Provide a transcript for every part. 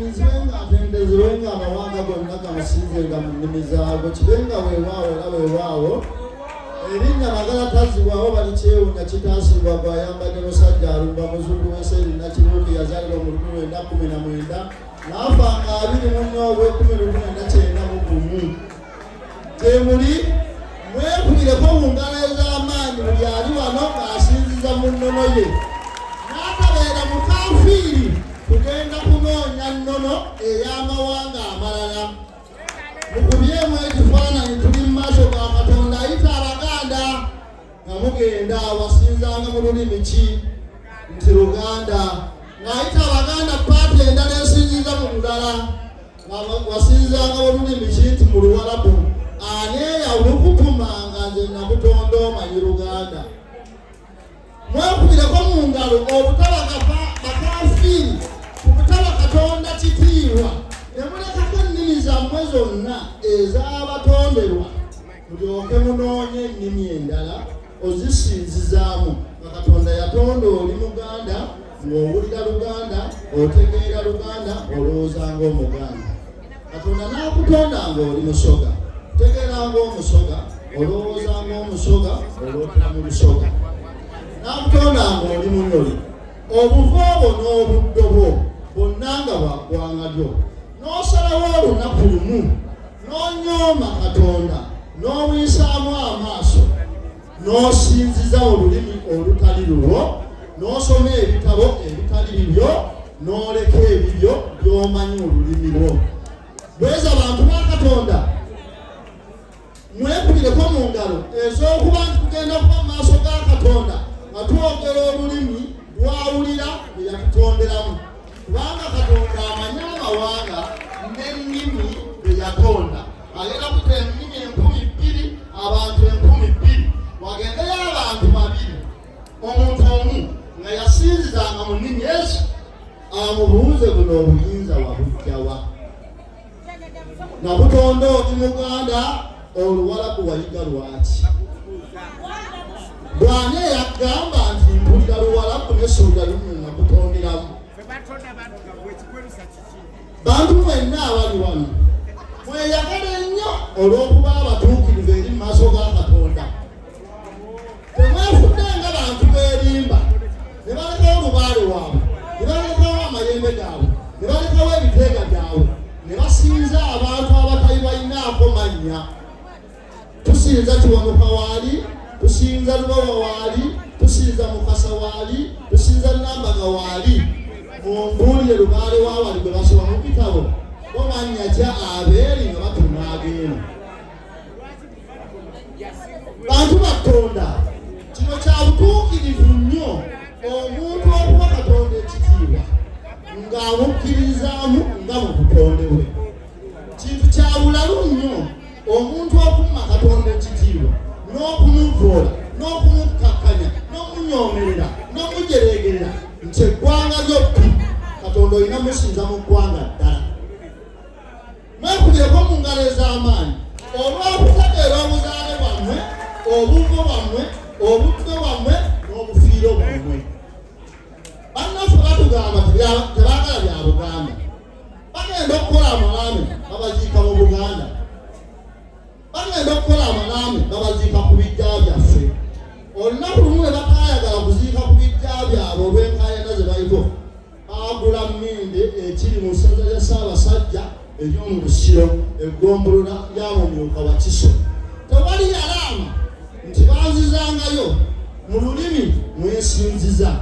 Agulumizibwe nga atendezebwe nga amawanga gonna gamusinzenga mu nnimi zaago, kibe nga weewaawo era weewaawo. Erinnya Magala tazzibwawo balikyewunya kitaasibwa gw'ayambadde musajja alumba muzzukulu w'Eseeri Nakibuuka eyazaalibwa mu 1919 n'afa nga 24 ogw'ekumi 1991. Gyemuli mwekubireko mu ngalo ez'amaanyi buli ali wano ng'asinziza mu nnono ye n'atabeera mukafiiri kugenda kunoonya nnono ey'amawanga amalala. Mukubyemu ekifaananyi tuli mu maaso ga Katonda ayita Abaganda nga mugenda wasinzanga mu lulimi ki nti Luganda, ng'ayita Abaganda paati endala esinziza mu lulala wasinzanga mu lulimi ki nti mu Luwalabu. Ani eyalukupumanga nze nakutonda omanyi Luganda? Mwekubireko mu ngalo obutaba bakafiiri ku butaba Katonda kitiibwa ne mulekako ennimi zammwe zonna ez'abatonderwa mulyoke munoonye ennimi endala ozisinzizaamu nga Katonda yatonda oli Muganda ng'owulira Luganda, otegeera Luganda, olowooza ng'Omuganda. Katonda n'akutonda ng'oli Musoga, otegeera ng'Omusoga, olowooza ng'Omusoga, olootera mu Lusoga. N'akutonda ng'oli Munyoli, obuvo obwo n'obuddo bwo bwonna nga bwa ggwanga lyo. N'osalawo olunaku lumu n'onyooma Katonda n'omuyisaamu amaaso n'osinziza olulimi olutali lulwo n'osoma ebitabo ebitali bibyo n'oleka ebibyo by'omanyi mu lulimi lwo. Bweza bantu ba Katonda, mwekubireko mu ngalo ez'okuba nti tugenda kuba mu maaso ga Katonda nga twogera olulimi lwawulira lwe yatutonderamu, kubanga Katonda amanyi amawanga n'ennimi bye yatonda. Agenda kuta ennimi 2000, abantu 2000, wagendeyo abantu babiri, omuntu omu nga yasinzizanga mu nnimi ezo amubuuze buno obuyinza wabujjawa? Nakutonda oli Muganda, Oluwalabu wayiga lwaki? Bw'ani eyagamba nti mpulira Luwalabu ne suuda luno nakutonderamu? Bantu mwenna abali wano mweyagale nnyo olw'okuba abatuukirivu eri mu maaso ga Katonda. Temwefudde nga bantu beerimba ne balekawo lubaale waabwe, ne balekawo amayembe gaabwe, ne balekawo ebiteega byabwe, ne basinza abantu abatali balinaako mannya. Tusinza Kiwanuka waali, tusinza Lubawa waali, tusinza Mukasa waali, tusinza Nambaga waali. Mumbuulire lubaale waawali gwe basoma mu bitabo bo mannya ki abeeri nga batuma ageeno? Bantu batonda, kino kya butuukirivu nnyo omuntu okuwa Katonda ekitiibwa ng'amukkirizaamu nga mu butonde bwe. Kintu kya bulalu nnyo omuntu okumma Katonda ekitiibwa n'okumuvvoola n'okumukkakkanya n'omunyoomerera n'omujereegerera nti eggwanga lyo bbi Katonda olina musinza mu ggwanga ddala. Mwekubireko mu ngalo ez'amaanyi olw'okutegeera obuzaale bwammwe, obuvo bwammwe, obuddo bwammwe n'obufiiro bwammwe. Bannaffe batugamba tebaagala bya Buganda, bagenda okukola amalaame babaziika mu Buganda, bagenda okukola amalaame babaziika ku bijja byaffe. Olunaku lumu lwe bataayagala kuziika ku bijja byabwe olw'enkaayana ze baliko, baagula Mmende ekiri mu ssaza lya Ssaabasajja ery'omu Busiro, eggombolola lya Mumyuka Wakiso. Tewali yalaama nti banzizangayo mu lulimi mwensinziza,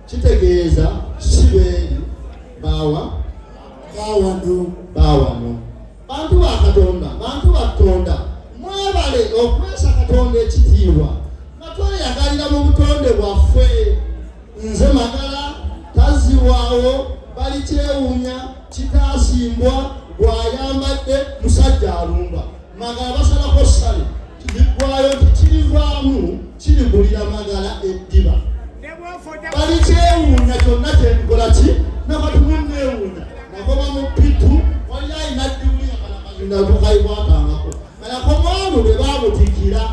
kitegeeza si beeri baawa bawano baawano. Bantu ba Katonda, bantu ba Tonda, mwebale okwesa Katonda ekitiibwa nga tweyagalira mu butonde bwaffe. Nze Magala tazzibwawo balikyewuunya kitaasimbwa bw'ayambadde musajja alumba. Magala basalako ssale liggwayo nti kirivaamu kirigulira Magala eddiba. Balikyewuunya kyonna kyenkola ki nakati munneewuunya nagoba mu pitu wali alina ddiwuli nga tukayikwatangako nga yakoma olwo lwe baamutikira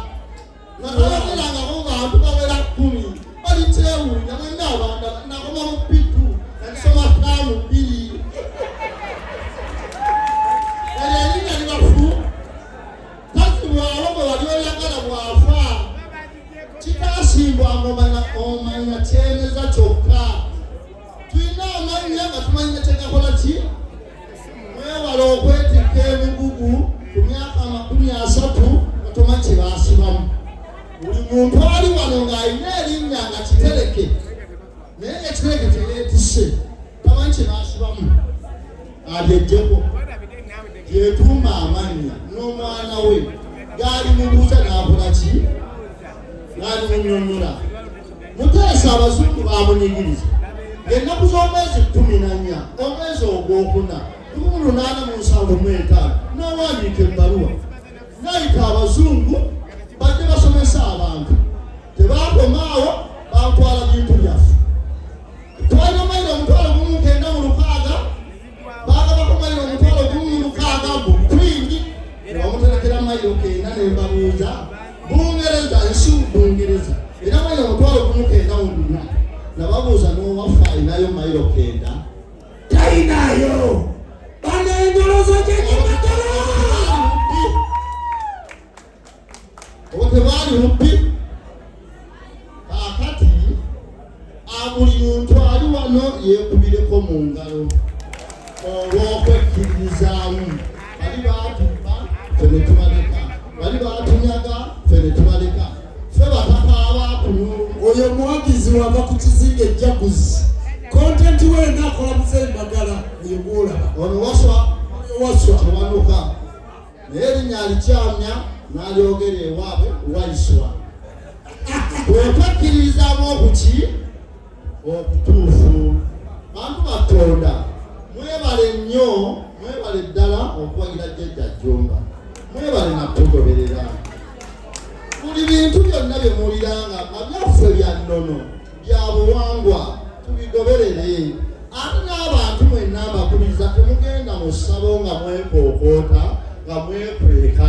nga tayogerangako bantu bawera 10. Balikyewuunya mwenna abanda nakoma mu pitu nakisoma taamu 2. Eryo erinnya libafu tazibwawo bwe wali oyagala bw'afa. Kitaasimbwa ng'omanya omanya kyemeza kyokka. Tulina amannya nga tumanya kyegakola ki. Mwewale okwetikka emigugu ku myaka 30 nga tomanyi kye baasibamu. Buli muntu ali wano ng'alina erinnya nga kitereke naye ekitereke kyeyeetisse tamanyi kye baasibamu alyejjeko yetuuma amannya n'omwana we gaali mubuuza n'akola ki gaali munyonyola. Muteesa abazungu bamunyigiriza ng'ennaku z'omwezi 14 omwezi ogwokuna 1875 n'awandiika ebbaluwa n'ayita abazungu bajje basomesa abantu. Tebakomaawo, bantwala bintu byaffe. Twalina mayiro 1,960, bagabako mayiro 1,060 mbu kwingi nebamuterekera mayiro 9. Nembabuuza, Bungereza nsi Bungereza era mayiro 1,940. Nababuuza, n'owaffe alinayo mayiro 9? Tayinayo bana engalo za Jjajja Magala. Obwo tebwali bubbi. Kaakati buli muntu ali wano yeekubireko mu ngalo olw'okwekkiririzaamu. Bali baatubba, ffe ne tubaleka. Bali baatunyaga, ffe ne tubaleka. Ffe bataka abaakunu. Oyo muwagizi wava ku kizinga ejjaguzi. Content we akola Muzeeyi Magala oyo gwolaba. Ono waswa. Oyo waswa. Tewanuka, naye erinnya alikyamya n'alyogera ewaabwe waiswa. Bw'otwekkiririzaamu okuki okutuufu. Bantu batonda, mwebale nnyo, mwebale ddala okuwagira Jjajja Jjumba, mwebale natugoberera. Buli bintu byonna bye muwuliranga nga byaffe bya nnono bya buwangwa, tubigoberere. Ate n'abantu mwenna mbakubiriza, temugenda mu ssabo nga mwekookoota nga mwekweka.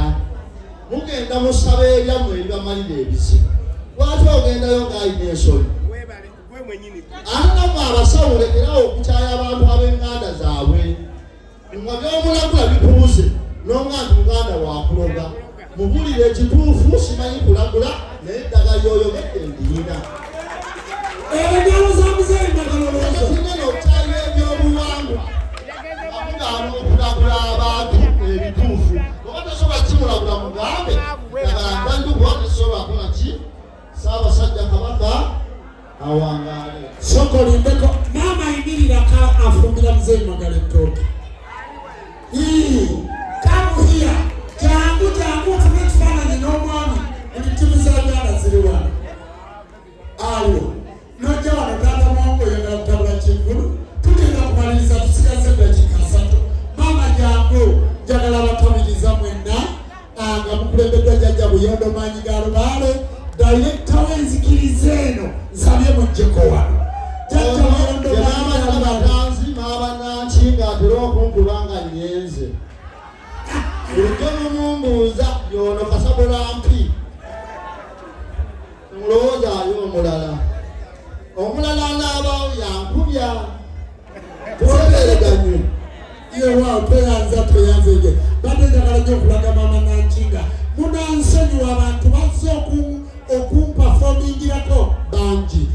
Mugenda mu ssabo ebyammwe ebibamalira ebizibu. Lwaki ogendayo ng'alina ensonyi? Ate nammwe abasawo, mulekerawo okukyaya abantu ab'eŋŋanda zaabwe nga byomulagula bikubuze nonga nti muganda wakuloga. Mubulire ekituufu, simanyi kulagula, naye eddagala lyoyogedde ndirina. Engalo za Muzeeyi Magala olowooza. Kinene okukyalira ebyobuwangwa nga mugaana okulagula abantu ebituufu. Oba tosobola kimulagula, mugambe ddagala ndandukuba tesobola kukola ki. Ssaabasajja Kabaka awangaale. Sooka olindeko maama yimirirako afumbira Muzeeyi Magala ettooke. Come here, jangu jangu ofune ekifaananyi n'omwami. Ennimi za Uganda ziri wano aliwo nojja wano. Taata mwongo oyagala kutabula kivulu. Tugenda kumaliriza, tusigaze eddakiika 30. Maama jangu, njagala batabiriza mwenna nga mukulembeddwa Jjajja Buyondo Maanyi ga Lubaale, director w'enzikiriza eno. Nsabye mujjeko wano Jjajja Buyondo Maanyi ga Lubaale. Matanzi maaba nanki ng'atera okunkuba nga nyenze. Bulijjo mumumbuuza yono kasabola mpi, mulowoozaayo omulala. Omulala anaabaawo yankubya, tutegereganye. Yeewaawo, tweyanza tweyanzege. Badde njagala nnyo okulaga maama Nankinga. Munansonyiwa, abantu bazze okumpafomingirako bangi.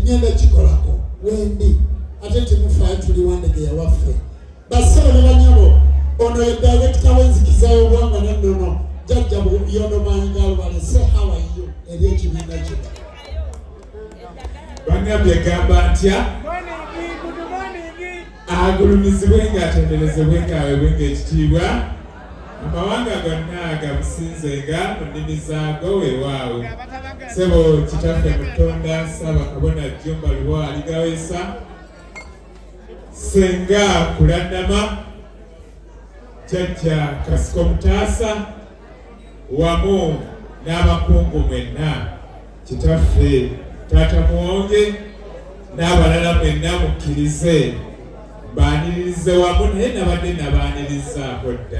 Ngenda kikolako wendi ate timufaayo. Tuli Wandegeya waffe. Bassebo ne banyabo, ono ye director w'enzikiza y'obuwangwa n'ennono, Jjajja Buyondo Maanyi ga Lubaale. Say how are you eri ekibiina kino. Bangambye gamba ntya? Agulumizibwe nga atenderezebwe nga aweebwe ekitiibwa, amawanga gonna gamusinzenga mu nnimi zaago. Weewaawo ssebo kitaffe Mutonda Ssaabakabona Jjumba Lubowa Aligaweesa, Ssenga Kulannama, Jjajja Kasiko Mutaasa wamu n'abakungu mwenna, kitaffe Taata Muwonge n'abalala mwenna, mukkirize mbaaniririze wamu, naye nabadde nabaanirizaako dda.